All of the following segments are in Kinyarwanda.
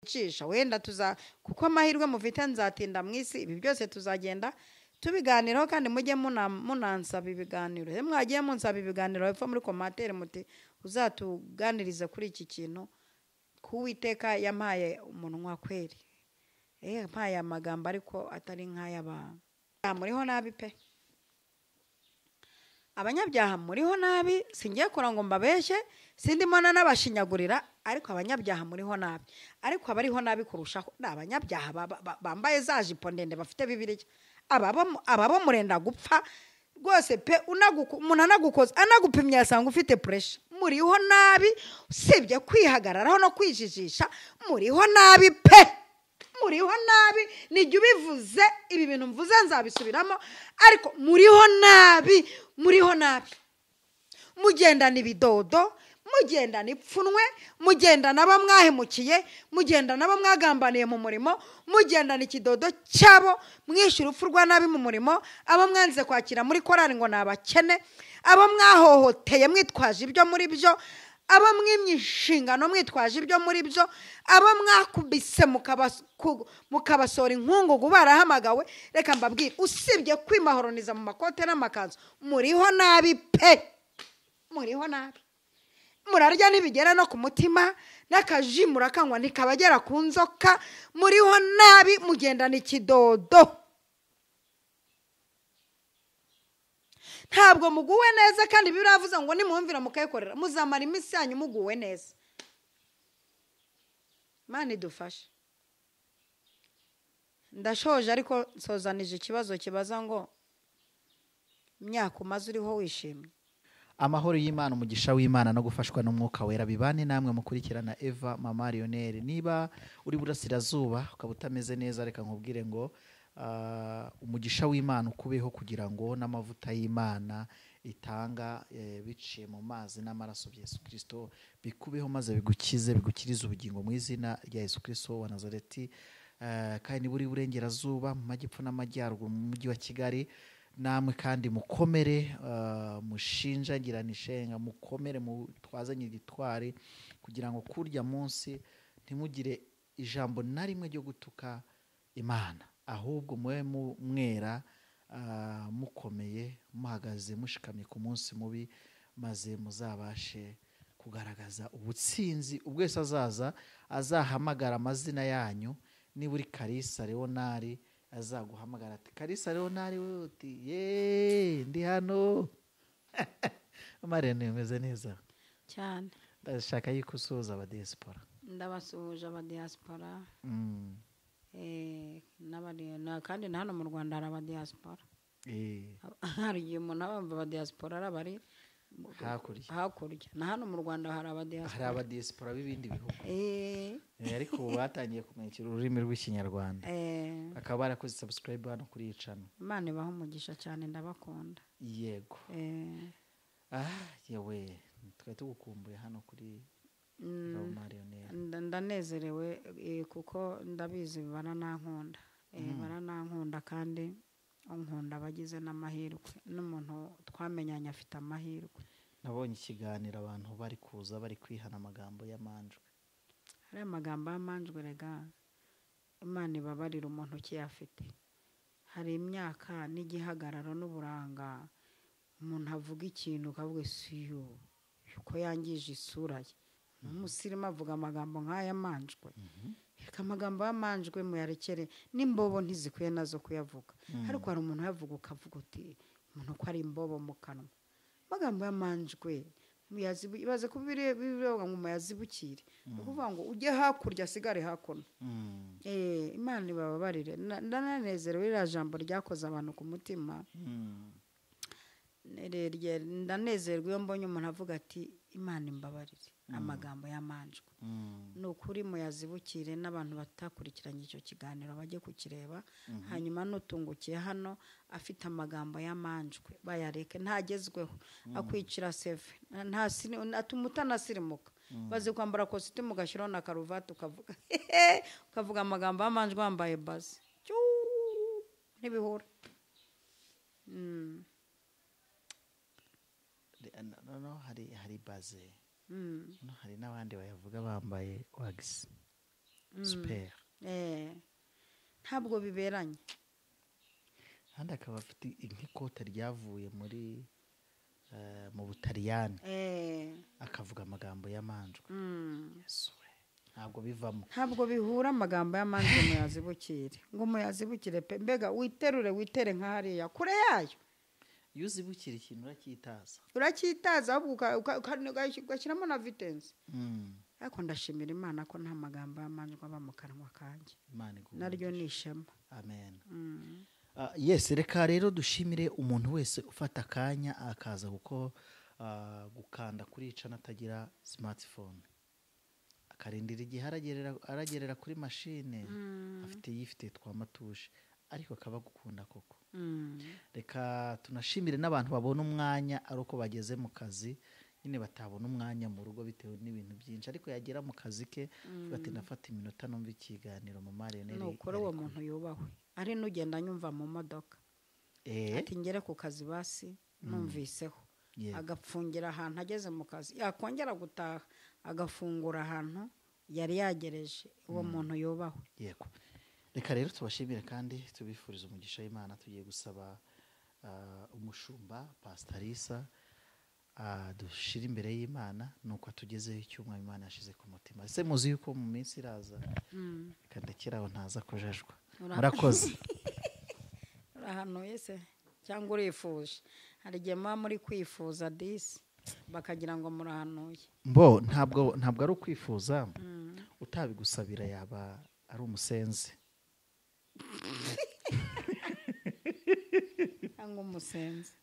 Cisha wenda tuza, kuko amahirwe mufite nzatinda mu isi, ibi byose tuzagenda tubiganiraho, kandi mujye munansaba ibiganiro. Iyo mwagiye munsaba ibiganiro hepfo muri commentaire muti uzatuganirize kuri iki kintu, ku Uwiteka yampaye umunwa kweri. Yampaye amagambo ariko atari nk'ay'abantu. Muriho nabi pe. Abanyabyaha muriho nabi, singiye kora ngo mbabeshye, sindimo n'abashinyagurira, ariko abanyabyaha muriho nabi. Ariko abariho nabi kurushaho ni abanyabyaha bambaye za jipo ndende bafite Bibiliya. Ababo murenda gupfa rwose pe, umuntu anagukoza anagupimye asanga ufite pressure. Muriho nabi, usibye kwihagararaho no kwijijisha, muriho nabi pe. Muriho nabi, nijye ubivuze, ibi bintu mvuze nzabisubiramo, ariko muriho nabi, muriho nabi. Mugendana ibidodo, mugendana ipfunwe, mugendana abo mwahemukiye, mugendana abo mwagambaniye mu murimo, mugendana ikidodo cyabo, mwishyura urupfu rwa nabi mu murimo, abo mwanze kwakira muri korali ngo ni abakene, abo mwahohoteye mwitwaje ibyo muri byo, abo mwimye inshingano mwitwaje ibyo muri byo, abo mwakubise mukabasora inkungugu barahamagawe. Reka mbabwire, usibye kwimahoroniza mu makote n'amakanzu, muriho nabi pe, muriho nabi. Murarya ntibigera no ku mutima, n'akaji murakanywa ntikabagera ku nzoka. Muriho nabi, mugendana ikidodo. Ntabwo muguwe neza, kandi biravuze ngo nimwumvira mukayikorera muzamara iminsi yanyu muguwe neza. Imana idufashe. Ndashoje ariko nsozanije ikibazo kibaza ngo imyaka umaze uriho wishimye. Amahoro y'Imana, umugisha w'Imana no gufashwa n'Umwuka Wera bibane namwe mukurikirana Eva Mama Lionel. Niba uri burasirazuba ukaba utameze neza, reka nkubwire ngo umugisha w'Imana ukubeho, kugira ngo n'amavuta y'Imana itanga biciye mu mazi n'amaraso bya Yesu Kristo bikubeho, maze bigukize, bigukirize ubugingo mu izina rya Yesu Kristo wa Nazareti. Kandi niba uri burengerazuba, mu majyepfo n'amajyaruguru, mu mujyi wa Kigali, namwe kandi mukomere, mushinjagirane ishenga, mukomere mutwazanye igitwari, kugira ngo kurya munsi ntimugire ijambo na rimwe ryo gutuka Imana, ahubwo mube mwera, mukomeye, muhagaze mushikamye ku munsi mubi, maze muzabashe kugaragaza ubutsinzi. Ubwo Yesu azaza azahamagara amazina yanyu. Niba uri Kalisa Leonari, azaguhamagara ati Kalisa Leonari, we uti ye ndi hano. Marene umeze neza cyane. Ndashaka yuko usuhuza abadiaspora. Ndabasuhuje abadiaspora. Kandi na hano mu Rwanda hari abadiaspora. Hari igihe umuntu aba yumva abadiaspora ari abari hakurya. Na hano mu Rwanda hari abadiaspora. Hari abadiaspora b'ibindi bihugu. Ariko ubu batangiye kumenya ururimi rw'Ikinyarwanda. Bakaba barakoze subscribe hano kuri iyi channel. Imana ibahe umugisha cyane, ndabakunda. Yego. Yewe twari tugukumbuye hano kuri Mama Lionel. Ndanezerewe kuko ndabizi baranankunda. Baranankunda kandi unkunda bagize n'amahirwe, n'umuntu twamenyanye afite amahirwe. Nabonye ikiganiro abantu bari kuza bari kwihana amagambo y'amanjwe. Hari amagambo y'amanjwe rega, Imana ibabarira umuntu ukiyafite. Hari imyaka n'igihagararo n'uburanga, umuntu avuga ikintu ukavuga siyo uko yangije isura ye. Umusirimu avuga amagambo nk'aya manjwe. Reka amagambo y'amanjwe muyarekere, n'imbobo ntizikwiye nazo kuyavuga. Ariko hari umuntu uyavuga ukavuga uti umuntu ko ari imbobo mu kanwa. Amagambo y'amanjwe ibaze ko birivuga ngo muyazibukire. Ni ukuvuga ngo ujye hakurya asigare hakuno. Imana ibababarire. Ndananezerewe ririya jambo ryakoze abantu ku mutima. Ndanezerwa iyo mbonye umuntu avuga ati Imana imbabarire amagambo y'amanjwe. Ni ukuri muyazibukire, n'abantu batakurikiranye icyo kiganiro bajye kukireba. Hanyuma nutungukiye hano afite amagambo y'amanjwe bayareke, ntagezweho, akwicira seve, atuma utanasirimuka. Bazi kwambara kositimu ugashyiraho na karuvati ukavuga ukavuga amagambo y'amanjwe wambaye baze, ntibihura. No, hari baze. No, hari n'abandi bayavuga bambaye wags. Super. Ntabwo biberanye. Kandi akaba afite nk'ikote ryavuye muri mu Butaliyani. Akavuga amagambo y'amanjwe. Yesu we. Ntabwo bivamo. Ntabwo bihura amagambo y'amanjwe muyazibukire. Ngo muyazibukire pe, mbega witerure witere nka hariya kure yayo. Iyo uzibukira ikintu uracyitaza. Uracyitaza ahubwo ugashyiramo na vitensi. Ariko ndashimira Imana ko nta magambo y'amanjwe aba mu kanwa kanjye. Naryo ni ishema. Amen. Yes, reka rero dushimire umuntu wese ufata akanya akaza kuko gukanda kuri ica natagira smartphone. Akarindira igihe aragerera kuri machine afite yifite twa matushe ariko akaba gukunda koko. Reka tunashimire n'abantu babona umwanya ari uko bageze mu kazi, nyine batabona umwanya mu rugo bitewe n'ibintu byinshi, ariko yagera mu kazi ke ati nafata iminota numva ikiganiro mu Marioneri. Nukuri uwo muntu yubahwe ari nugenda nyumva mu modoka ati ngere ku kazi basi numviseho, agapfungira ahantu ageze mu kazi, yakongera gutaha agafungura ahantu yari yagereje. Uwo muntu yubahwe. Yego, reka rero tubashimire kandi tubifuriza umugisha w'Imana. Tugiye gusaba umushumba Pastor Lisa dushira imbere y'Imana nuko atugezeho icyumwa Imana yashize ku mutima. Ese muzi yuko mu minsi iraza reka ndekeraho ntaza kujajwa. Murakoze. Urahanuye se cyangwa urifuje? Hari igihe muba muri kwifuza disi bakagira ngo murahanuye. Mbo ntabwo ari ukwifuza, utabigusabira yaba ari umusenzi. Cyangwa umusenzi.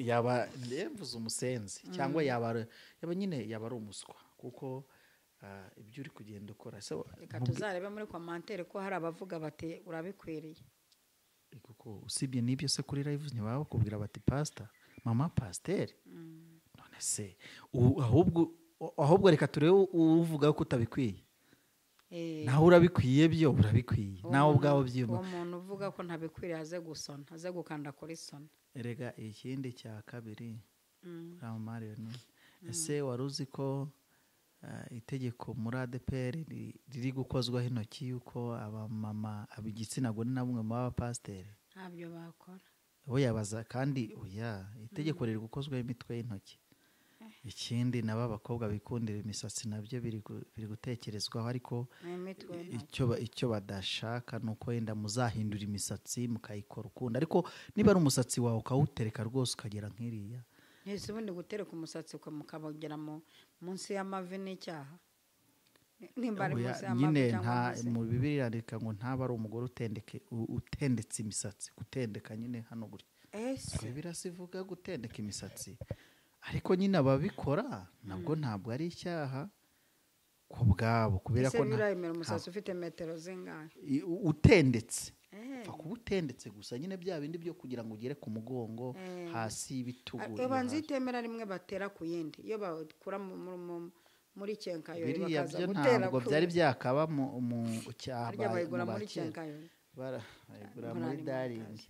Yaba mvuze umusenzi cyangwa yaba nyine yaba ari umuswa, kuko ibyo uri kugenda ukora. Reka tuzarebe muri commentaire ko hari abavuga bati urabikwiriye. Kuko usibye n'ibyo se kuri live ntibaba bakubwira bati pastor, mama pasteur. None se ahubwo reka turebe uvuga ko utabikwiye. Nawe urabikwiye, byo urabikwiye, nawe ubwawe byiyumva. Uwo muntu uvuga ko ntabikwiriye aze gusona, aze gukanda kuri sona. Erega ikindi cya kabiri, ese wari uzi ko itegeko muri ADPR riri gukozwaho intoki yuko abamama ab'igitsina gore na bumwe mu bapasiteri ntabyo bakora? Bo yabaza kandi oya, itegeko riri gukozwaho imitwe y'intoki. Ikindi naba abakobwa bikundira imisatsi nabyo biri gutekerezwaho, ariko icyo badashaka nuko wenda muzahindura imisatsi mukayikora ukunda, ariko niba ari umusatsi wawe ukawutereka rwose ukagera nk'iriya. Ntese ubundi gutereka umusatsi ukamukabagera munsi y'amavi n'icyaha? Nimba ari munsi y'amavi cyangwa mu Bibiliya irandika ngo ntaba ari umugore utendetse imisatsi, gutendeka nyine hano gutya. Bibiliya sivuga gutendeka imisatsi, ariko nyine ababikora nabwo ntabwo ari icyaha ku bwabo, kubera ko nta umusatsi ufite metero zingahe utendetse. Pfa kuba utendetse gusa nyine bya bindi byo kugira ngo ugere ku mugongo hasi y'ibitugu. Banza itemera rimwe batera ku yindi, iyo bakura muri kenkayori bakaza gutera. Ntabwo byari byakaba mu cyaha, bayigura muri kenkayori, bayigura muri daringi,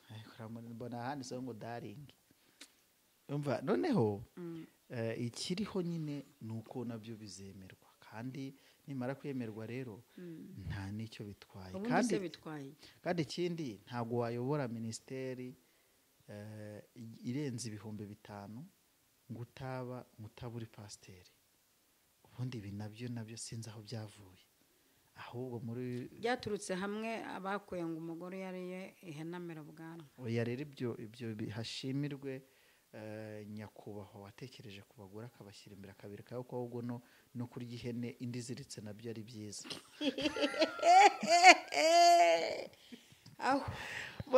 bayigura muri mbona handitseho ngo daringi. Umva noneho ikiriho nyine nuko nabyo bizemerwa, kandi nimara kwemerwa rero nta nicyo bitwaye. Kandi ikindi ntabwo wayobora ministeri irenze 5,000 ngo utaba uri pasiteri. Ubundi ibi nabyo sinzi aho byavuye, ahubwo muri byaturutse hamwe abakuye ngo umugore yariye ihenamira ubwanwa. Oya rero ibyo bihashimirwe nyakubahwa watekereje ku bagore akabashyira imbere akabereka ko ahubwo no kurya ihene indi ziritse nabyo ari byiza.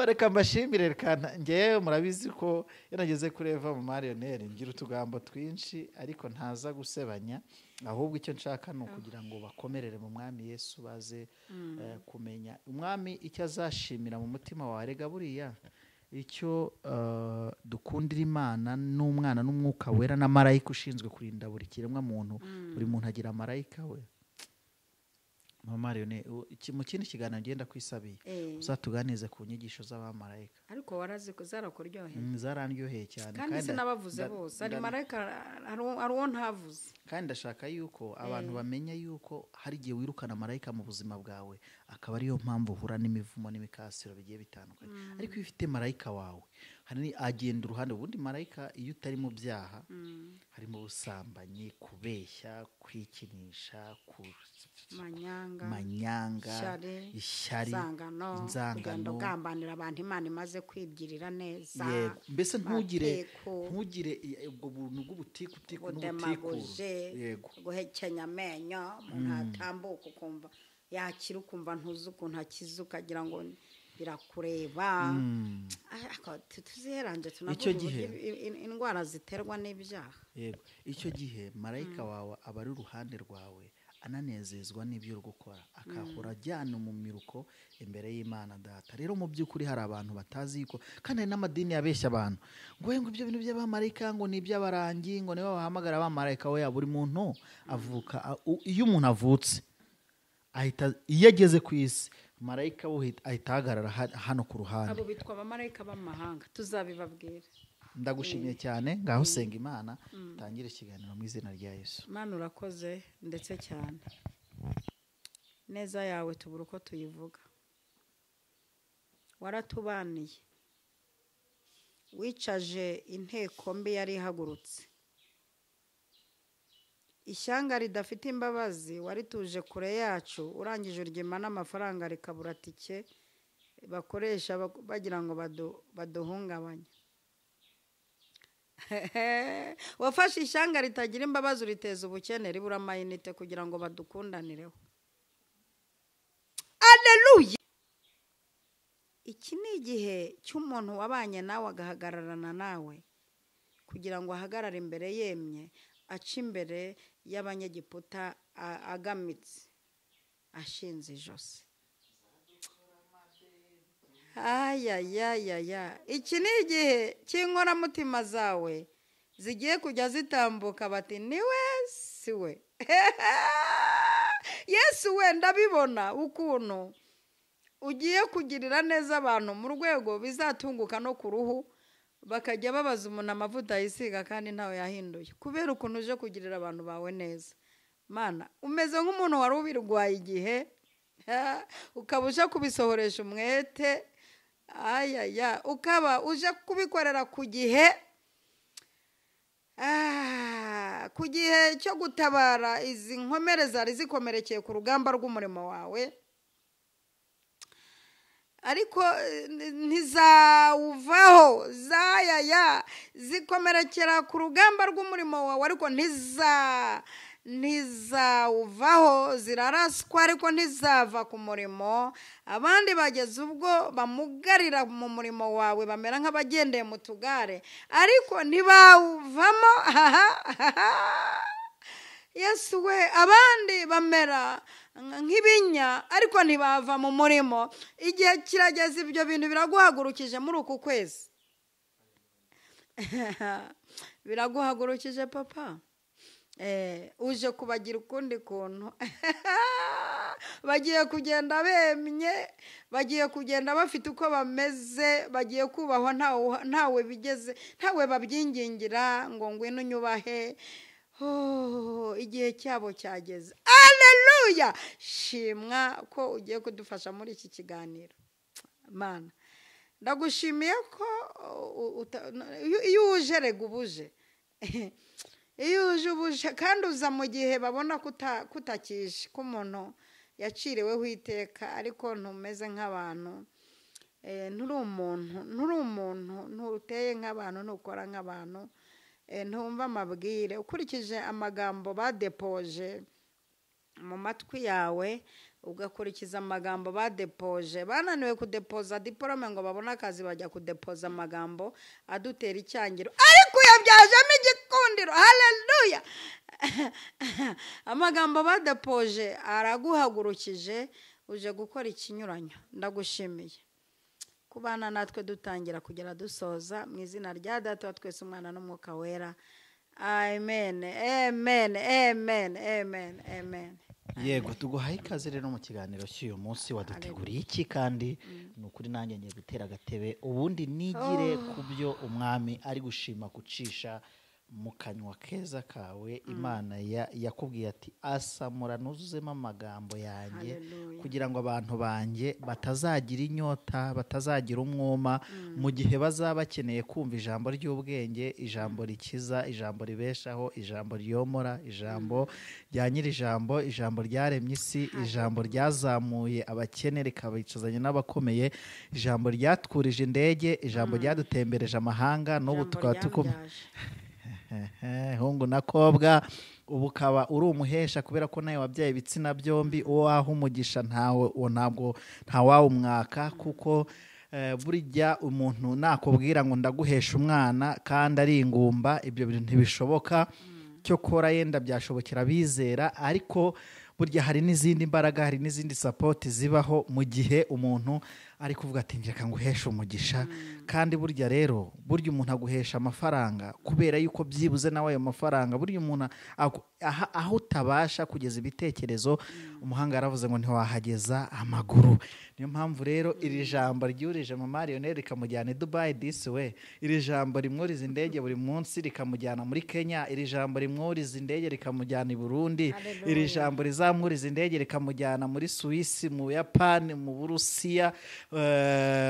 Reka mbashimire, reka ngewe murabizi ko iyo nageze kuri Eva mu Marioneri ngira utugambo twinshi ariko ntaza gusebanya, ahubwo icyo nshaka ni ukugira ngo bakomerere mu Mwami Yesu, baze kumenya Umwami icyo azashimira mu mutima wawe. Rega buriya icyo dukundira Imana n'Umwana n'Umwuka Wera na marayika ushinzwe kurinda buri kiremwa muntu, buri muntu agira marayika we. Mama Lionel, mu kindi kiganiro ngenda kwisabiye uzatuganize ku nyigisho z'abamarayika. Ariko warazi ko zarakuryoheye. Zarandyoheye cyane. Kandi sinabavuze bose, ari marayika hari uwo ntavuze. Kandi ndashaka yuko abantu bamenya yuko hari igihe wirukana marayika mu buzima bwawe, akaba ariyo mpamvu uhura n'imivumo n'imikasiro bigiye bitandukanye. Ariko iyo ufite marayika wawe, hari agenda uruhande. Ubundi marayika iyo utari mu byaha, harimo ubusambanyi, kubeshya, kwikinisha, manyanga, ishyari, inzangano, ugambanira abantu Imana imaze kwibwirira neza. Yego, mbese ntugire ubwo buntu bw'ubutikutiku n'ubutikuru. Yego, guhekenya amenyo, umuntu atambuka ukumva yakira, ukumva ntuzi ukuntu akiza, ukagira ngo birakureba. Tuziheranje tunavuga indwara ziterwa n'ibyaha. Yego, icyo gihe marayika wawe aba ari uruhande rwawe, ananezezwa n'ibyo uri gukora, akahora ajyana mu miruko imbere y'Imana Data. Rero mu by'ukuri hari abantu batazi yuko, kandi hari n'amadini yabeshya abantu ngo ngo ibyo bintu by'abamarayika ngo ni iby'abarangi, ngo nibo bahamagara abamarayika. We buri muntu avuka, iyo umuntu avutse ahita, iyo ageze ku isi, marayika we ahita ahagarara hano ku ruhande. Abo bitwa abamarayika b'amahanga, tuzabibabwira. Ndagushimiye cyane. Ngaho senga Imana, tangire ikiganiro mu izina rya Yesu. Imana urakoze ndetse cyane, neza yawe tubura uko tuyivuga. Waratubaniye, wicaje inteko mbi yari ihagurutse. Ishyanga ridafite imbabazi warituje kure yacu, urangije uryima n'amafaranga rikabura tike bakoresha bagira ngo baduhungabanye. Wafashe ishyanga ritagira imbabazi uriteza ubukene, ribura amayinite kugira ngo badukundanireho. Alleluya! Iki ni igihe cy'umuntu wabanye nawe agahagararana nawe, kugira ngo ahagarare imbere yemye, aca imbere y'abanyegiputa agamitse, ashinze ijosi. Ayayayaya, iki ni igihe cy'inkoramutima zawe zigiye kujya zitambuka bati niwe si we. Yesu we, ndabibona ukuntu ugiye kugirira neza abantu mu rwego bizatunguka no ku ruhu, bakajya babaza umuntu amavuta yisiga kandi ntawe yahinduye, kubera ukuntu uje kugirira abantu bawe neza. Mana, umeze nk'umuntu wari ubirwaye igihe, ukaba uje kubisohoresha umwete. Ayaya, ukaba uje kubikorera ku gihe, ku gihe cyo gutabara izi nkomere zari zikomerekeye ku rugamba rw'umurimo wawe. Ariko ntizawuvaho, zayaya zikomerekera ku rugamba rw'umurimo wawe, ariko ntizawuvaho, ziraraswa ariko ntizava ku murimo. Abandi bageze ubwo bamugarira mu murimo wawe, bamera nk'abagendeye mu tugare, ariko ntibawuvamo. Yesu we, abandi bamera nk'ibinya ariko ntibava mu murimo. Igihe kirageze, ibyo bintu biraguhagurukije muri uku kwezi. Biraguhagurukije papa. Uje kubagira ukundi kuntu. Bagiye kugenda bemye, bagiye kugenda bafite uko bameze, bagiye kubahwa ntawe bigeze, ntawe babyingingira ngo ngwino unyubahe. Igihe cyabo cyageze. Alleluya! Shimwa ko ugiye kudufasha muri iki kiganiro. Mana, ndagushimiye ko iyo uje rega ubuje. Iyo uje ubuje, kandi uza mu gihe babona kutakishe, ko umuntu yaciriweho iteka, ariko ntumeze nk'abantu. Nturi umuntu, ntuteye nk'abantu, ntukora nk'abantu, ntumva amabwire. Ukurikije amagambo badepoje mu matwi yawe, ugakurikiza amagambo badepoje. Bananiwe kudepoza diporome ngo babone akazi, bajya kudepoza amagambo adutera icyangiro, ariko yabyajemo igikundiro. Haleluya! Amagambo badepoje araguhagurukije, uje gukora ikinyuranyo. Ndagushimiye kubana natwe dutangira kugera dusoza, mu izina rya Data wa twese, Umwana n'Umwuka Wera. Amen, amen, amen, amen, amen. Yego, tuguhaye ikaze rero mu kiganiro cy'uyu munsi. Waduteguriye iki? Kandi ni ukuri nanjye ngiye gutera agatebe, ubundi nigire ku byo umwami ari gushima gucisha mu kanywa keza kawe. Imana yakubwiye ati asamura nuzuzemo amagambo yanjye Hallelujah. kugira ngo abantu banjye batazagira inyota, batazagira umwuma mu gihe bazaba bakeneye kumva ijambo ry'ubwenge, ijambo rikiza, ijambo ribeshaho, ijambo ryomora, ijambo rya nyir'ijambo, ijambo ryaremye isi, ijambo ryazamuye abakene rikabicazanya n'abakomeye, ijambo ryatwurije indege, ijambo ryadutembereje amahanga, n'ubu Ijambo tukaba tukum ryambyaje. Hungu na kobwa, ubu ukaba uri umuhesha kubera ko nawe wabyaye ibitsina byombi. Uwo waha umugisha ntawe, uwo ntabwo ntawawumwaka, kuko burya umuntu nakubwira ngo ndaguhesha umwana kandi ari ingumba, ibyo bintu ntibishoboka. Cyokora yenda byashobokera abizera, ariko burya hari n'izindi mbaraga, hari n'izindi support zibaho mu gihe umuntu ari kuvuga ati reka nguheshe umugisha. Kandi burya rero, burya umuntu aguhesha amafaranga kubera yuko byibuze nawe ayo mafaranga, burya umuntu aho utabasha kugeza ibitekerezo, umuhanga yaravuze ngo ntiwahageza amaguru. Niyo mpamvu rero iri jambo ryurije mama Lionel rikamujyana i Dubai this way, iri jambo rimwuriza indege buri munsi rikamujyana muri Kenya, iri jambo rimwuriza indege rikamujyana i Burundi, Hallelujah. iri jambo rizamwuriza indege rikamujyana muri Suwisi, mu Buyapani, mu Burusiya,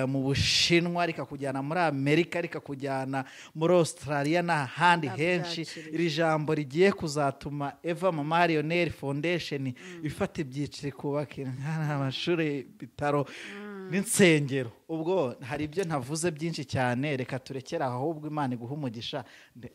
mu Bushinwa, rikakujyana muri Amerika, rikakujyana muri Australia n'ahandi henshi. Ndabyakiriye. Iri jambo rigiye kuzatuma Eva Mama Lionel Foundation ifata ibyiciro, ikubaka amashuri, ibitaro n'insengero. Ubwo hari ibyo ntavuze byinshi cyane, reka turekere aho, ahubwo Imana iguha umugisha.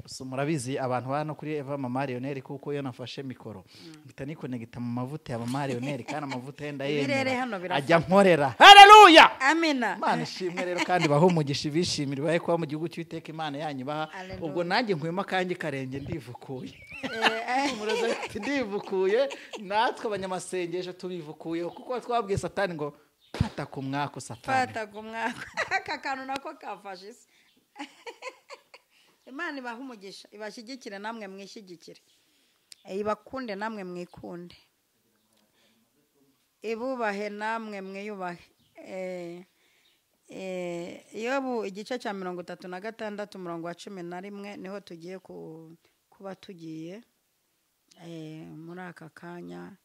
So murabizi abantu hano kuri Eva Mama Lionel, kuko iyo nafashe mikoro mpita nikonegita mu mavuta ya Mama Lionel, kandi amavuta ye Ibirere ndayemera, hano birafata. ajya nkorera. Haleluya, Amina. Imana ishimwe rero, kandi bahe umugisha, ibishimire, bahe kuba mu gihugu cy'Uwiteka Imana yanyu baha. Haleluya. Ubwo nanjye nkuyemo akanjye karenge, ndivukuye. Eh. Umurozi ati ndivukuye, natwe abanyamasengesho tubivukuyeho, kuko twabwiye Satani ngo fata ku mwako Satani. Fata ku mwaka, aka kantu nako kafashe isi. Imana ibahe umugisha, ibashyigikire namwe mwishyigikire, ibakunde namwe mwikunde, ibubahe namwe mwiyubahe. Yobu igice cya 36 umurongo wa 11 niho tugiye kuba tugiye muri aka kanya.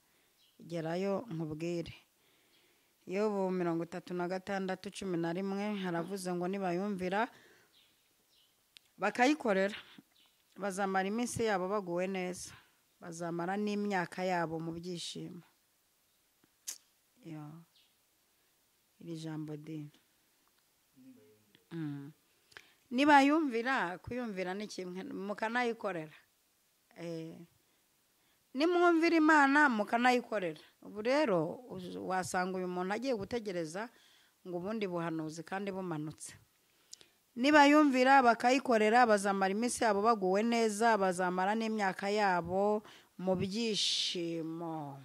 Gerayo nkubwire. Yobu 36:11 haravuze ngo nibayumvira bakayikorera, bazamara iminsi yabo baguwe neza, bazamara n'imyaka yabo mu byishimo. Yo. Iri jambo di nibayumvira, kuyumvira ni kimwe mukanayikorera. Nimwumvira Imana mukanayikorera. Ubu rero wasanga uyu muntu agiye gutegereza ngo ubundi buhanuzi kandi bumanutse. Nibayumvira bakayikorera, bazamara iminsi yabo baguwe neza, bazamara n'imyaka yabo mu byishimo.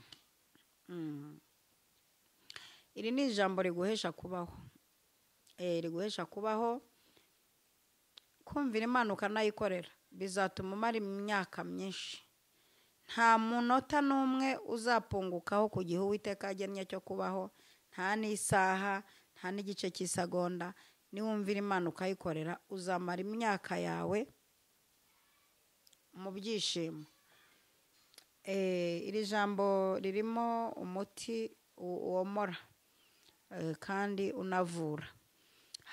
Iri ni ijambo riguhesha kubaho, riguhesha kubaho. Kumvira Imana ukanayikorera bizatuma umara imyaka myinshi. Nta munota n'umwe uzapungukaho ku gihe Uwiteka agennye cyo kubaho, nta n'isaha, nta n'igice cy'isegonda. Niwumvira Imana ukayikorera, uzamara imyaka yawe mu byishimo. Iri jambo ririmo umuti womora, kandi unavura.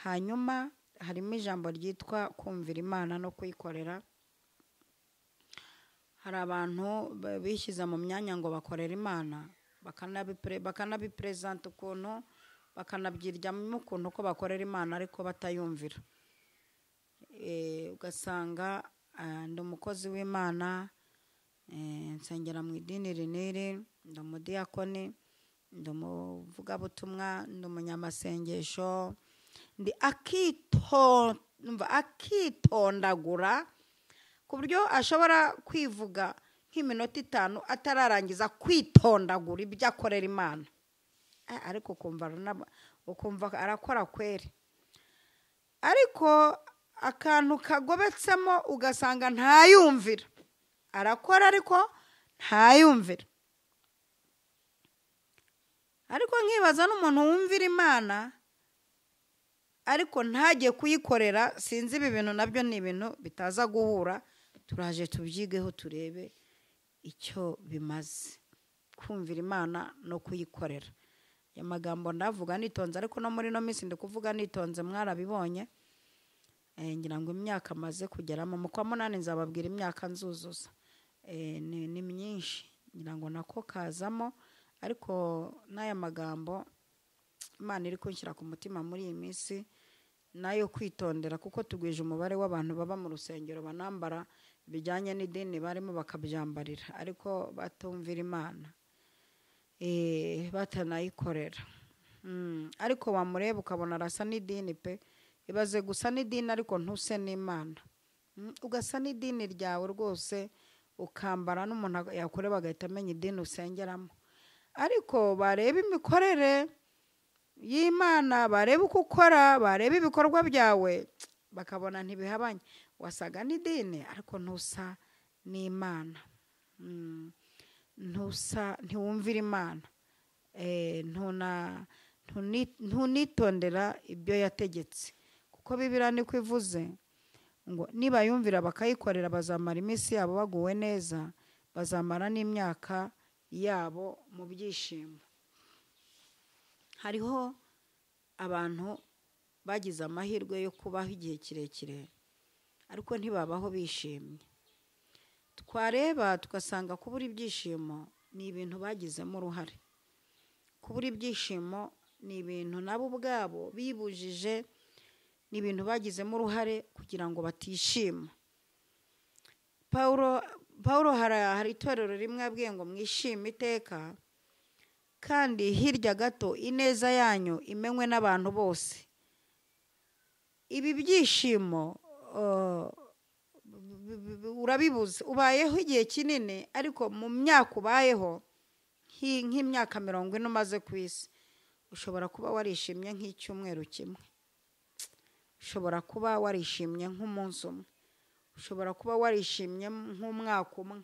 Hanyuma harimo ijambo ryitwa kumvira Imana no kuyikorera. Hari abantu bishyize mu myanya ngo bakorera Imana, bakanabipresenta ukuntu, bakanabyiryamo ukuntu ko bakorera Imana ariko batayumvira. Ugasanga ndi umukozi w'Imana, nsengera mu idini riniri, ndi umudiyakoni, ndi umuvugabutumwa, ndi umunyamasengesho, ndi akitondagura ku buryo ashobora kwivuga nk'iminota 5 atararangiza kwitondagura ibyo akorera Imana. Ariko ukumva arakora kweri, ariko akantu kagobetsemo ugasanga ntayumvira. Arakora ariko ntayumvira. Ariko nkibaza n'umuntu wumvira Imana ariko ntajye kuyikorera, sinzi ibi bintu nabyo ni ibintu bitaza guhura. Turaje tubyigeho turebe icyo bimaze kumvira Imana no kuyikorera. Aya magambo ndavuga nitonze, ariko no muri no minsi ndi kuvuga nitonze, mwarabibonye. Ngira ngo imyaka maze kugeramo mu kwa 8 nzababwira imyaka nzuzuza, ni myinshi, ngira ngo nako kazamo. Ariko n'aya magambo Imana iri kunshyira ku mutima muri iyi minsi nayo kwitondera, kuko tugwije umubare w'abantu baba mu rusengero banambara bijyanye n'idini barimo bakabyambarira, ariko batumvira Imana, batanayikorera. Ariko wamureba ukabona arasa n'idini pe. Ibaze gusa n'idini ariko ntuse n'Imana. Ugasa n'idini ryawe rwose, ukambara n'umuntu yakureba agahita amenya idini usengeramo. Ariko bareba imikorere y'Imana, bareba uko ukora, bareba ibikorwa byawe, bakabona ntibihabanye. Wasaga n'idini ariko ntusa n'Imana. Ntusa, ntiwumvira Imana, ntunitondera ibyo yategetse. Kuko Bibiliya niko ivuze ngo nibayumvira bakayikorera bazamara iminsi yabo baguwe neza, bazamara n'imyaka yabo mu byishimo. Hariho abantu bagize amahirwe yo kubaho igihe kirekire ariko ntibabaho bishimye. Twareba tugasanga kubura ibyishimo ni ibintu bagizemo uruhare. Kubura ibyishimo ni ibintu nabo ubwabo bibujije, ni ibintu bagizemo uruhare kugira ngo batishima. Paulo hari itorero rimwe abwiye ngo mwishime iteka, kandi hirya gato ineza yanyu imenywe n'abantu bose. Ibi byishimo urabibuze, ubayeho igihe kinini, ariko mu myaka ubayeho nk'imyaka 40 umaze ku isi, ushobora kuba warishimye nk'icyumweru kimwe, ushobora kuba warishimye nk'umunsi umwe, ushobora kuba warishimye nk'umwaka umwe.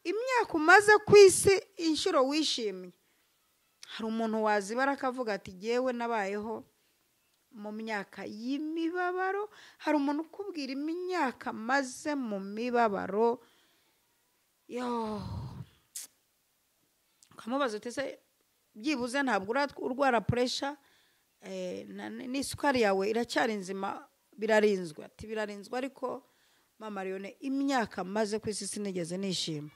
Imyaka umaze ku isi inshuro wishimye, hari umuntu wazibara akavuga ati jyewe nabayeho mu myaka y'imibabaro. Hari umuntu ukubwira imyaka maze mu mibabaro, yo ukamubaza uti se byibuze ntabwo urwara pressure, n'isukari yawe iracyari nzima, birarinzwe? Ati birarinzwe, ariko mama Liyone imyaka maze ku isi sinigeze nishima.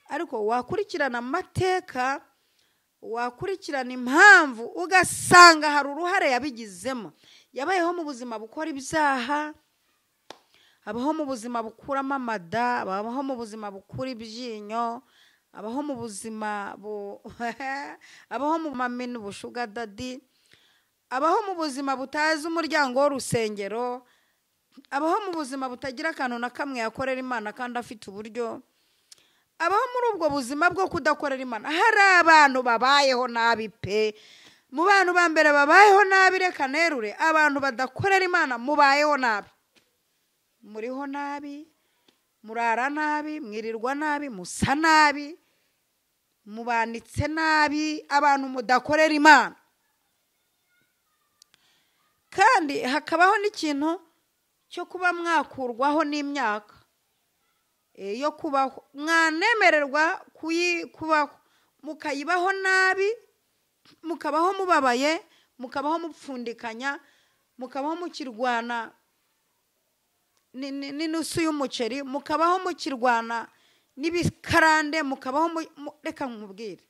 Ariko wakurikirana amateka, wakurikirana impamvu, ugasanga hari uruhare yabigizemo. Yabayeho mu buzima bukora ibyaha, abaho mu buzima bukuramo amada, abaho mu buzima bukura ibyinyo, abaho mu buzima abaho mu mamini ubushuga dadi, abaho mu buzima butazi umuryango w'urusengero, abaho mu buzima butagira akantu na kamwe yakorera Imana kandi afite uburyo, abaho muri ubwo buzima bwo kudakorera Imana. Hari abantu babayeho nabi pe. Mu bantu ba mbere babayeho nabi, reka nerure, abantu badakorera Imana mubayeho nabi, muriho nabi, murara nabi, mwirirwa nabi, musa nabi, mubanitse nabi, abantu mudakorera Imana. Kandi hakabaho n'ikintu cyo kuba mwakurwaho n'imyaka yo kubaho, mwanemererwa kubaho, mukayibaho nabi, mukabaho mubabaye, mukabaho mupfundikanya, mukabaho mukirwana n'inusu y'umuceri, mukabaho mukirwana n'ibikarande, mukabaho reka nkubwire,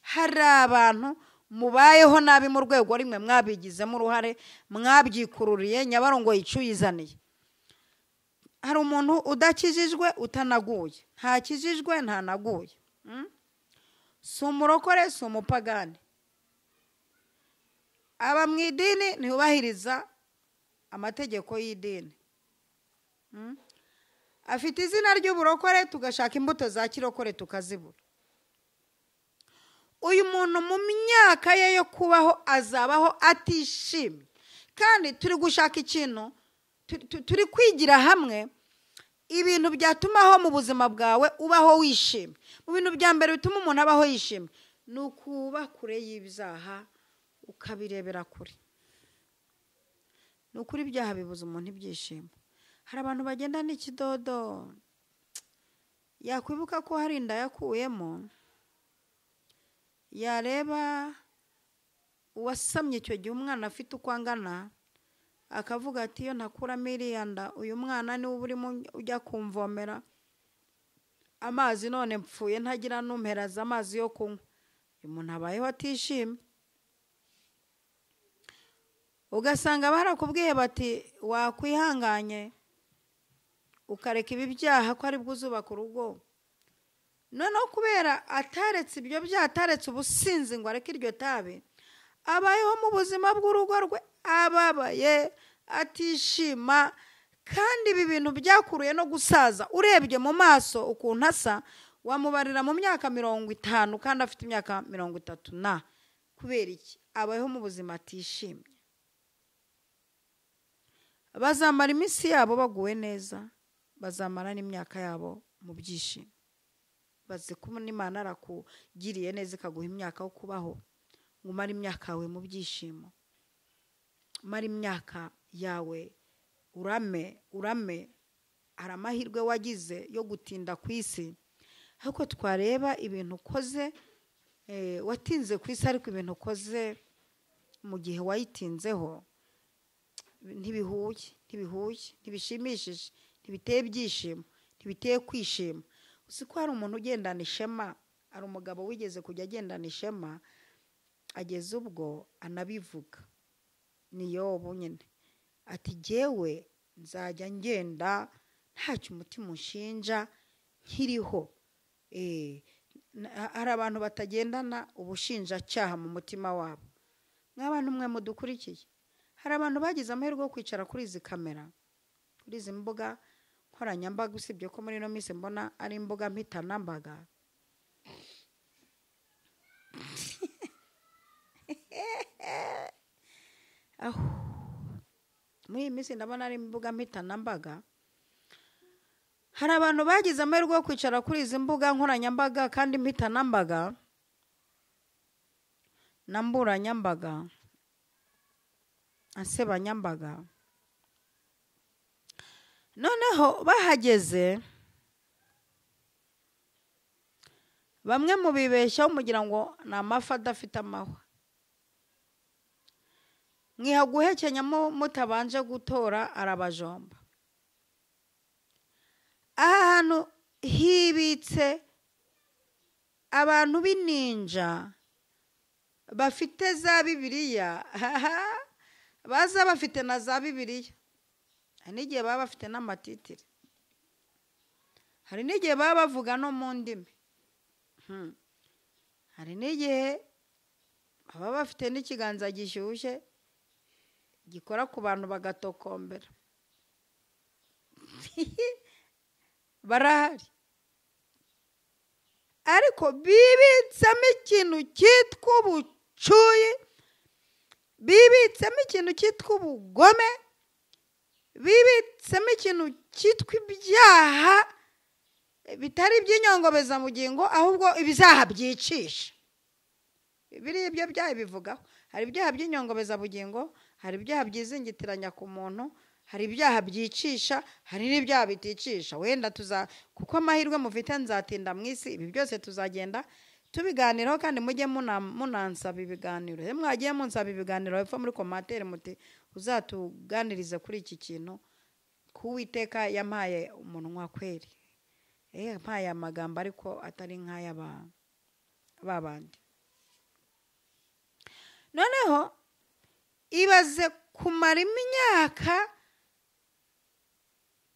hari abantu mubayeho nabi mu rwego rimwe mwabigizemo uruhare, mwabyikururiye, Nyabarongo yicuyizaniye. Hari umuntu udakijijwe utanaguye, ntakijijwe ntanaguye, si umurokore si umupagani, aba mu idini ntiyubahiriza amategeko y'idini, afite izina ry'uburokore, tugashaka imbuto za kirokore tukazibura. Uyu muntu mu myaka ye yo kubaho azabaho atishimye. Kandi turi gushaka ikintu, turi kwigira hamwe ibintu byatumaho mu buzima bwawe ubaho wishimye. Mu bintu bya mbere bituma umuntu abaho yishimye Ni ukuba kure y'ibyaha, ukabirebera kure. Ni ukuri ibyaha bibuza umuntu ibyishimo. Hari abantu bagenda n'ikidodo, yakwibuka ko hari inda yakuyemo, yareba uwasamye icyo gihe umwana afite uko angana, akavuga ati iyo ntakuramo iriya nda, uyu mwana niwe uba urimo ujya kumvomera amazi, none mpfuye ntagira n'umperaza amazi yo kunywa. Uyu muntu abayeho atishimye. Ugasanga barakubwiye bati wakwihanganye ukareka ibi byaha ko ari bwo uzubaka urugo. Noneho kubera ataretse ibyo byaha, ataretse ubusinzi ngo areke iryo tabi, abayeho mu buzima bw'urugo rwe ababaye, atishima. Kandi ibi bintu byakuruye no gusaza. Urebye mu maso ukuntu asa, wamubarira mu myaka 50 kandi afite imyaka 30 na. Kubera iki? Abayeho mu buzima atishimye. Bazamara iminsi yabo baguwe neza, bazamara n'imyaka yabo mu byishimo. Bazi ko Imana arakugiriye neza ikaguha imyaka yo kubaho, ngo umare imyaka yawe mu byishimo, umare imyaka yawe urame, urame. Hari amahirwe wagize yo gutinda ku isi, ariko twareba ibintu ukoze, watinze ku isi, ariko ibintu ukoze mu gihe wayitinzeho ntibihuye, ntibihuye, ntibishimishije, ntibiteye ibyishimo, ntibiteye kwishima. Uzi ko hari umuntu ugendana ishema, hari umugabo wigeze kujya agendana ishema, ageze ubwo anabivuga, ni Yobu nyine, ati jyewe nzajya ngenda ntacyo umutima unshinja nkiriho. Hari abantu batagendana ubushinjacyaha mu mutima wabo. Nk'abantu mwe mudukurikiye, hari abantu bagize amahirwe yo kwicara kuri izi kamera, kuri izi mbuga nkoranyambaga, usibye ko muri ino minsi mbona ari imbuga mpitanambaga. Aho muri iyi minsi ndabona ari imbuga mpitanambaga. Hari abantu bagize amahirwe yo kwicara kuri izi mbuga nkoranyambaga kandi mpitanambaga na mburanyambaga, ansebanyambaga. Noneho bahageze, bamwe mu bibeshyaho mugira ngo ni amafi adafite amahwa. Mwiha guhekenya mutabanje gutora arabajomba. Aha hantu hibitse abantu b'ininja bafite za Bibiliya, baza bafite na za Bibiliya, hari n'igihe baba bafite n'amatitire, hari n'igihe baba bavuga no mu ndimi, hari n'igihe baba bafite n'ikiganza gishyushye gikora ku bantu bagatokombera. Barahari, ariko bibitsemo ikintu cyitwa ubucuyi, bibitsemo ikintu cyitwa ubugome, bibitsemo ikintu cyitwa ibyaha bitari iby'inyongobezamugingo, ahubwo ibyaha byicisha. Biriya ibyo byaha bivugaho. Hari ibyaha by'inyongobezabugingo, hari ibyaha byizingitiranya ku muntu, hari ibyaha byicisha, hari n'ibyaha biticisha. Wenda tuza, kuko amahirwe mufite nzatinda mu isi, ibi byose tuzagenda tubiganiraho, kandi mujye munansaba ibiganiro. Iyo mwagiye munsaba ibiganiro hepfo muri komantere muti uzatuganirize kuri iki kintu, ku Uwiteka yampaye umunwa kweri. Yampaye amagambo ariko atari nk'aya babandi. Noneho ibaze kumara imyaka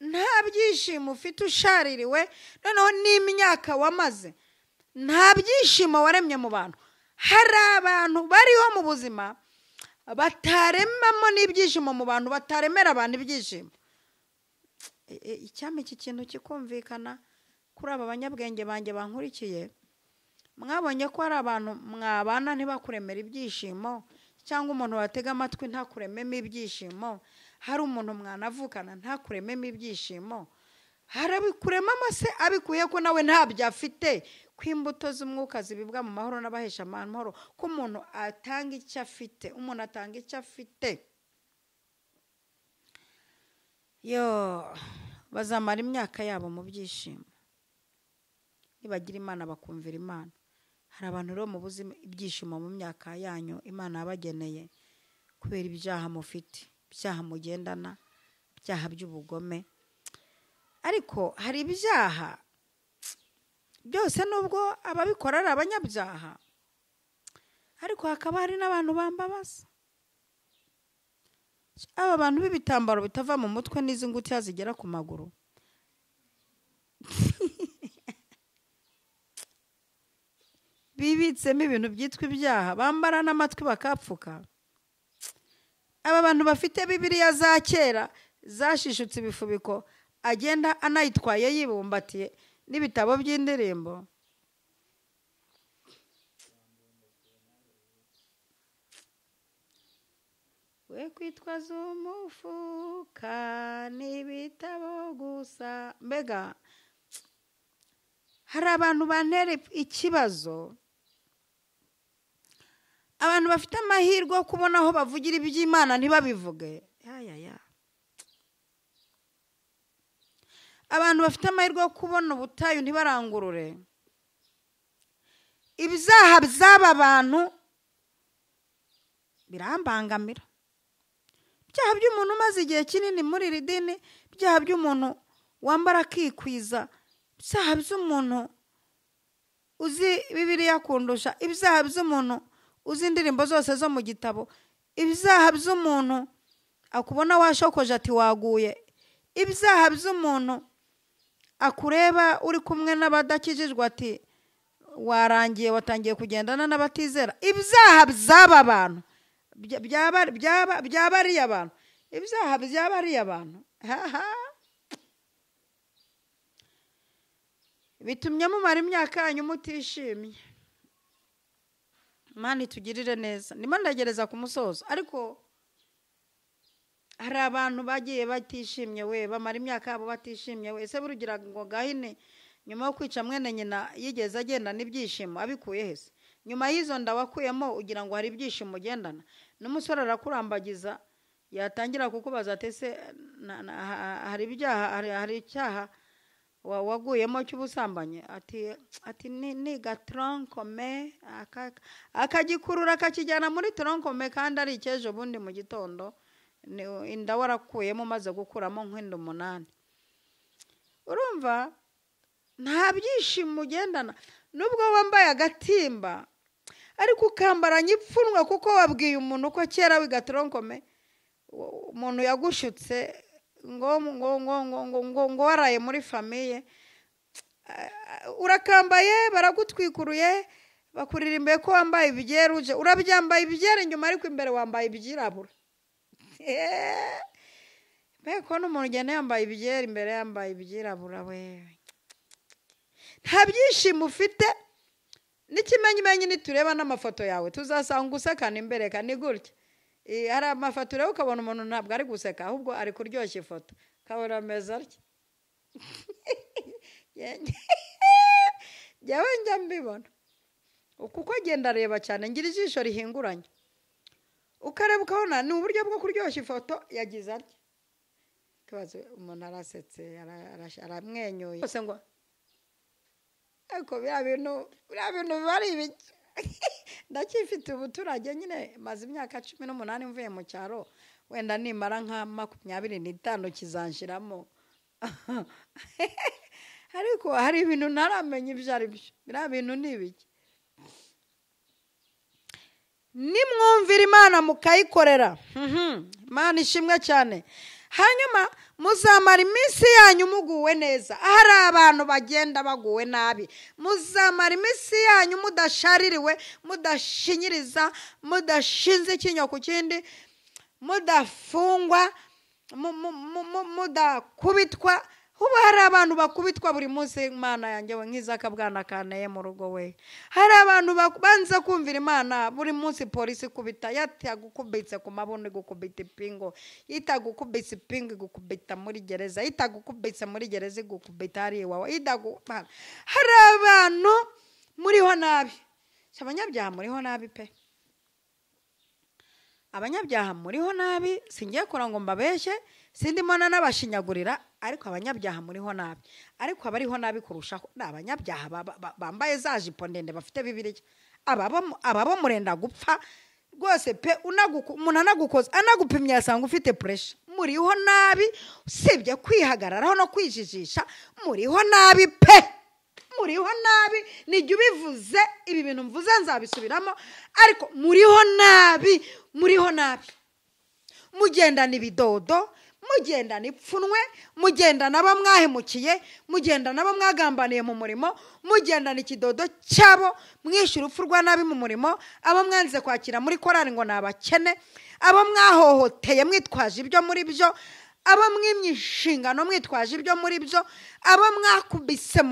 nta byishimo ufite, ushaririwe, noneho n'imyaka wamaze nta byishimo waremye mu bantu. Hari abantu bariho mu buzima bataremamo n'ibyishimo mu bantu, bataremera abantu ibyishimo. Icyampa iki kintu kikumvikana kuri aba banyabwenge banjye bankurikiye. Mwabonye ko hari abantu mwabana ntibakuremera ibyishimo, cyangwa umuntu watega amatwi ntakurememo ibyishimo, hari umuntu mwanavukana ntakurememo ibyishimo, Harabikurema amase abikuye ko nawe ntabyo afite. Ko imbuto z'umwuka zibibwa mu mahoro n'abahesha amahoro, ko umuntu atanga icyo afite, umuntu atanga icyo afite. Yo bazamara imyaka yabo mu byishimo nibagira Imana bakumvira Imana. Hari abantu rero mubuze ibyishimo mu myaka yanyu Imana yabageneye kubera ibyaha mufite, ibyaha mugendana, ibyaha by'ubugome. Ariko hari ibyaha byose nubwo ababikora ari abanyabyaha, ariko hakaba hari n'abantu bambabaza. Aba bantu b'ibitambaro bitava mu mutwe n'izi ngutiya zigera ku maguru. Bibitsemo ibintu byitwa ibyaha, bambara n'amatwi bakapfuka. Aba bantu bafite Bibiliya za kera zashishutse ibifubiko, agenda anayitwaye yibumbatiye n'ibitabo by'indirimbo. We kwitwaza umufuka n'ibitabo gusa. Mbega hari abantu bantera ikibazo, abantu bafite amahirwe yo kubona aho bavugira iby'Imana ntibabivuge. Ya. Abantu bafite amahirwe yo kubona ubutayu ntibarangurure. Ibyaha by'aba bantu birambangamira. Ibyaha by'umuntu umaze igihe kinini muri iri dini, ibyaha by'umuntu wambara akikwiza, ibyaha by'umuntu uzi Bibiliya kundusha, ibyaha by'umuntu uzi indirimbo zose zo mu gitabo, ibyaha by'umuntu akubona washokoje ati waguye, ibyaha by'umuntu akureba uri kumwe n'abadakijijwe ati warangiye watangiye kugendana n'abatizera. Ibyaha by'aba bantu byaba ari abantu, ibyaha byaba ari abantu bitumye mumara imyaka yanyu mutishimye. Imana itugirire neza. Ndimo ndagereza ku musozo, ariko hari abantu bagiye batishimye we, bamara imyaka yabo batishimye we. Ese burugira ngo Gahini nyuma yo kwica mwene nyina yigeze agenda n'ibyishimo abikuye hese? Nyuma y'izo nda wakuyemo ugira ngo hari ibyishimo ugendana? N'umusore arakurambagiza yatangira kukubaza ati ese hari ibyaha, hari icyaha waguyemo cy'ubusambanyi? Ati ni gatronkome, akagikurura akakijyana muri tronkome, kandi ari icyejo bundi mu gitondo inda warakuyemo umaze gukuramo nk'inda 8. Urumva nta byishimo ugendana nubwo wambaye agatimba, ariko ukambaranye ipfunwe kuko wabwiye umuntu ko kera wigatronkome umuntu yagushutse ngo ngo ngo ngo ngo ngo ngo waraye muri famiye. Urakambaye baragutwikuruye bakuririmbe ko wambaye ibyeruje, urabyambaye ibyera inyuma ariko imbere wambaye ibyirabura. Mbega n'umuntu ugenda yambaye ibyera imbere yambaye ibyirabura we, nta byishimo ufite. N'ikimenyimenyi nitureba n'amafoto yawe tuzasanga usekana imbere ni gutya. Hari amafoto rero ukabona umuntu ntabwo ari guseka ahubwo ari kuryoshya ifoto, kabona ameza atya. Njyewe njya mbibona kuko agenda areba cyane, ngira ijisho rihinguranye, ukareba ukabona ni uburyo bwo kuryoshya ifoto yagize atya. Kibazo umuntu arasetse aramwenyuye ngo ariko biriya bintu biba ari ibiki? Ndacyifite ubuturage nyine, maze imyaka 18 mvuye mu cyaro, wenda nimara nka 25 kizanshiramo. Ariko hari ibintu ntaramenya ibyo ari byo, biriya bintu ni ibiki? Nimwumvira Imana mukayikorera, Imana ishimwe cyane. Hanyuma muzamara iminsi yanyu muguwe neza. Hari abantu bagenda baguwe nabi. Muzamara iminsi yanyu mudashaririwe, mudashinyiriza, mudashinze ikinyo ku kindi, mudafungwa, mudakubitwa. Ubu hari abantu bakubitwa buri munsi. Imana yanjye we, nk'izakabwana kanteye mu rugo we. Hari abantu banza kumvira Imana buri munsi, polisi ikubita, yatagukubitse ku mabuno igukubita ipingo, itagukubitse ipingo igukubita muri gereza, itagukubitse muri gereza igukubita hari iwawe. Hari abantu muriho nabi, abanyabyaha muriho nabi pe, abanyabyaha muriho nabi. Singiye kora ngo mbabeshye, sindimo n'abashinyagurira, ariko abanyabyaha muriho nabi. Ariko abariho nabi kurushaho ni abanyabyaha bambaye za jipo ndende bafite Bibiliya. Ababo murenda gupfa rwose pe. Umuntu anagukoza anagupimye yasanga ufite pressure. Muriho nabi, usibye kwihagararaho no kwijijisha, muriho nabi pe, muriho nabi. Nijya ubivuze, ibi bintu mvuze nzabisubiramo, ariko muriho nabi, muriho nabi. Mugendana ibidodo, mugendana ipfunwe, mugendana abo mwahemukiye, mugendana abo mwagambaniye mu murimo, mugendana ikidodo cyabo mwishyura urupfu rwa nabi mu murimo, abo mwanze kwakira muri korari ngo ni abakene, abo mwahohoteye mwitwaje ibyo muri byo, abo mwimye inshingano mwitwaje ibyo muri byo, abo mwakubise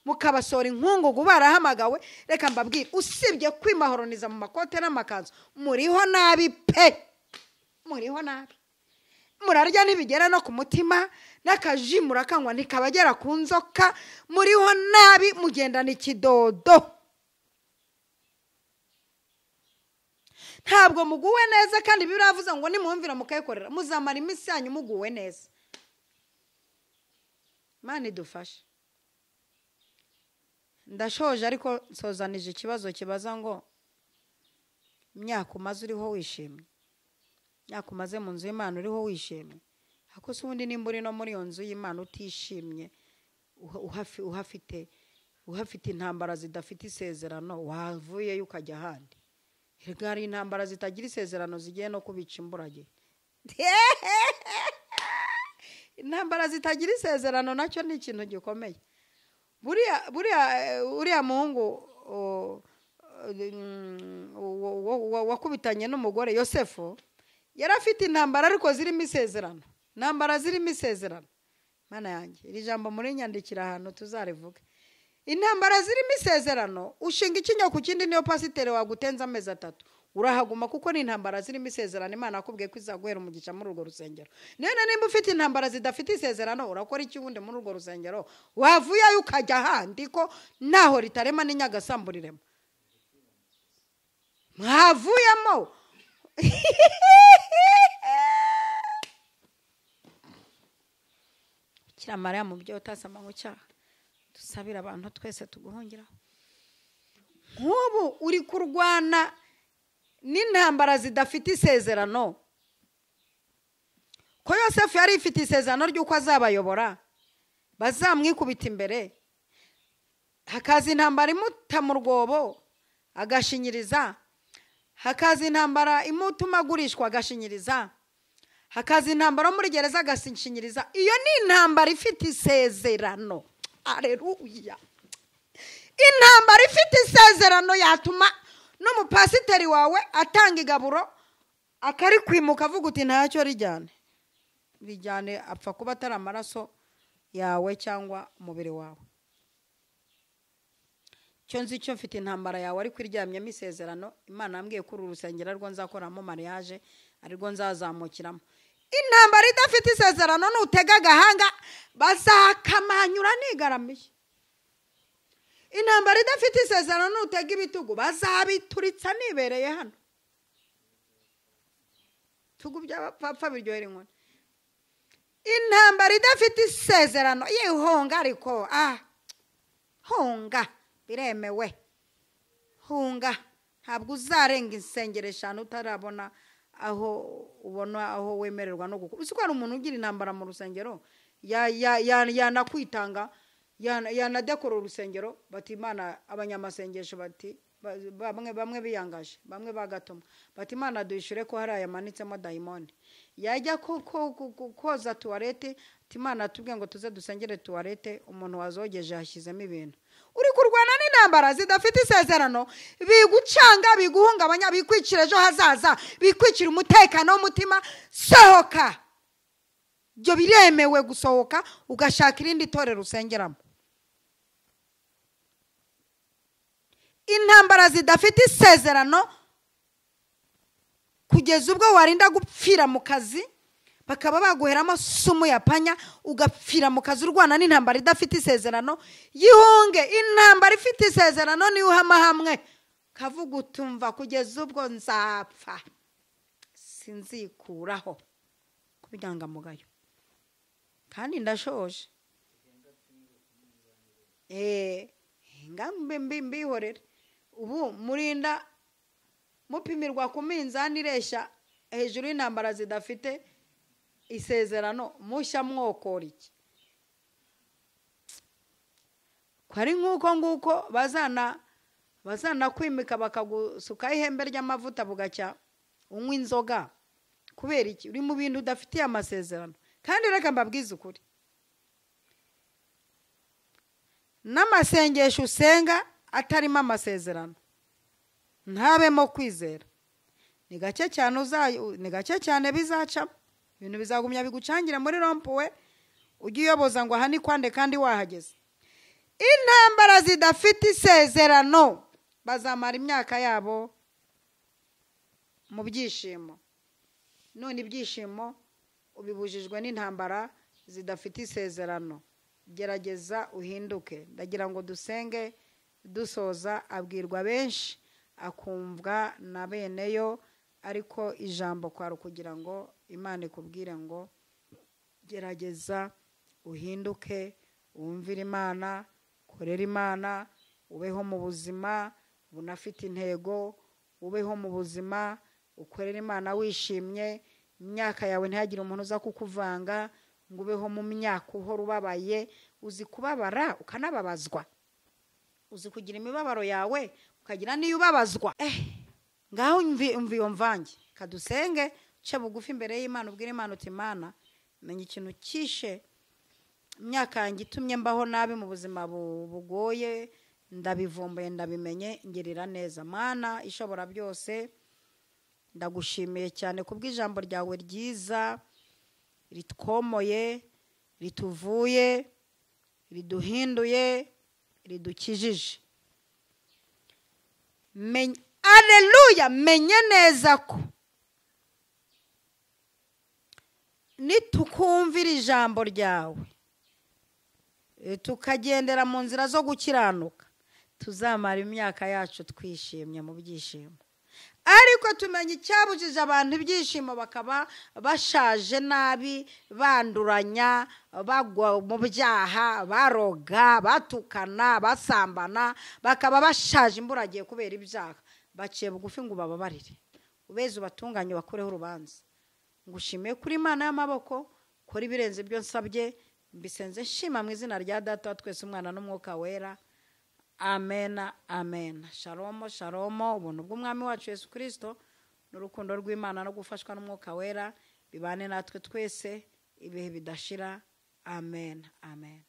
mukabasora inkungugu barahamagawe. Reka mbabwire, usibye kwimahoroniza mu makote n'amakanzu, muriho nabi pe, muriho nabi. Murarya ntibigera no ku mutima, n'akaji murakanywa ntikabagera ku nzoka. Muriho nabi, mugendana ikidodo. Ntabwo muguwe neza, kandi biravuze ngo nimwumvira mukayikorera muzamara iminsi yanyu muguwe neza. Imana idufashe. Ndashoje, ariko nsozanije ikibazo kibaza ngo imyaka umaze uriho wishimye, imyaka umaze mu nzu y'Imana uriho wishimye? Ariko se ubundi nimba uri no muri iyo nzu y'Imana utishimye, uhafite intambara zidafite isezerano, wavuyeyo ukajya ahandi. Hari intambara zitagira isezerano zigiye no kubica imburagihe. Intambara zitagira isezerano nacyo ni ikintu gikomeye. Buriya uriya muhungu wakubitanye n'umugore Yosefu, yari afite intambara ariko zirimo isezerano, intambara zirimo isezerano. Mana yanjye, iri jambo muri nyandikira ahantu tuzarivuge. Intambara zirimo isezerano, ushinga ikinyo ku kindi, niyo pasiteri wagutenza amezi 3 urahaguma, kuko ni intambara zirimo isezerano. Imana akubwiye ko izaguhera umugisha muri urwo rusengero. None nimba ufite intambara zidafite isezerano, urakora iki ubundi muri urwo rusengero? Wavuyeyo ukajya ahandi ko naho ritarema n'inyagasamburiremo. Mwavuyemo. Bikira Mariya mu byo utasama ngo cyaha, dusabira abantu twese tuguhungiraho. Nk'ubu uri kurwana n'intambara zidafite isezerano. Ko Yosefu yari ifite isezerano ry'uko azabayobora, bazamwikubita imbere, hakaza intambara imuta mu rwobo agashinyiriza, hakaza intambara imutuma agurishwa agashinyiriza, hakaza intambara muri gereza agashinyiriza. Iyo ni intambara ifite isezerano. Aleluya. Intambara ifite isezerano yatuma n'umupasiteri wawe atanga igaburo akarikwimuka avuga uti ntacyo rijyane, rijyane, apfa kuba atari amaraso yawe cyangwa umubiri wawe. Cyo nzi cyo mfite intambara yawe ariko iryamyemo isezerano. Imana yambwiye ko uru rusengero arwo nzakoramo mariage, arirwo nzazamukiramo. Intambara idafite isezerano nutega agahanga bazakamanyura nigaramiye. Intambara idafite isezerano nutega ibitugu bazabituritsa nibereye hano. Tugu by'abapfa biryohera inkoni. Intambara idafite isezerano yihonga, ariko honga biremewe, hunga. Ntabwo uzarenga insengero 5 utarabona aho ubona aho wemererwa no gukora. Uzi ko hari umuntu ugira intambara mu rusengero yanakwitanga, yanadekora urusengero, bati Imana, abanyamasengesho bati bamwe biyangaje, bamwe bagatumwa, bati Imana duhishure ko hari ayamanitsemo dayimoni. Yajya koza tuwarete, ati Imana tubwiye ngo tuze dusengere tuwarete, umuntu wazogeje yashyizemo ibintu. Uri kurwana n'intambara zidafite isezerano, bigucanga, biguhungabanya, bikwicira ejo hazaza, bikwicira umutekano w'umutima. Sohoka. Ibyo biremewe gusohoka ugashaka irindi torero usengeramo. Intambara zidafite isezerano kugeza ubwo warinda gupfira mu kazi, bakaba baguheramo sumu ya panya, ugapfira mu kazi urwana n'intambara idafite isezerano. Yihunge intambara ifite isezerano, niyo uhama hamwe kavuga utumva kugeza ubwo nzapfa sinzikuraho kubyangamugayo. Kandi ndashoje ngambe mbihorere. Ubu murinda mupimirwa ku minzani ireshya hejuru y'intambara zidafite isezerano, mushya mwokora iki? Ko ari nk'uko nguko bazana kwimika bakagusukaho ihembe ry'amavuta bugacya unywa inzoga. Kubera iki? Uri mu bintu udafitiye amasezerano. Kandi reka mbabwize ukuri, n'amasengesho usenga atarimo amasezerano ntabemo kwizera, ni gake cyane ni gake cyane bizacamo. Ibintu bizagumya bigucangira muri rompuwe, ujye uyoboza ngo aha ni kwande kandi wahageze. Intambara zidafite isezerano bazamara imyaka yabo mu byishimo. None ibyishimo ubibujijwe n'intambara zidafite isezerano. Gerageza uhinduke. Ndagira ngo dusenge dusoza. Abwirwa benshi akumvwa na beneyo, ariko ijambo kwari kugira ngo Imana ikubwire ngo gerageza uhinduke, wumvire Imana, korera Imana, ubeho mu buzima bunafite intego, ubeho mu buzima ukorera Imana wishimye. Imyaka yawe ntihagire umuntu uza kukuvanga ngo ubeho mu myaka uhora ubabaye. Uzi kubabara ukanababazwa, uzi kugira imibabaro yawe ukagira n'iyo ubabazwa. Ngaho umva iyo mvange. Kadusenge, uce bugufi imbere y'Imana, ubwire Imana uti Imana, menya ikintu kishe imyaka yanjye itumye mbaho nabi mu buzima bugoye, ndabivumbuye, ndabimenye, ngirira neza. Mana ishobora byose, ndagushimiye cyane kubw'ijambo ryawe ryiza ritwomoye, rituvuye, riduhinduye, ridukijije. Alleluya, menye neza ko nitukumvira ijambo ryawe tukagendera mu nzira zo gukiranuka, tuzamara imyaka yacu twishimye mu byishimo. Ariko tumenye icyabujije abantu ibyishimo, bakaba bashaje nabi, banduranya, bagwa mu byaha, baroga, batukana, basambana, bakaba bashaje imburagihe kubera ibyaha. Baciye bugufi ngo bababarire, ubeze ubatunganye, bakureho urubanza. Ngushimiye kuri Imana y'amaboko, kora ibirenze ibyo nsabye, mbisenze nshima mu izina rya Data wa twese, Umwana n'Umwuka Wera. Amena, amena. Shalom, shalom. Ubuntu bw'Umwami wacu Yesu Kristo n'urukundo rw'Imana no gufashwa n'Umwuka Wera bibane natwe twese ibihe bidashira. Amen, amen.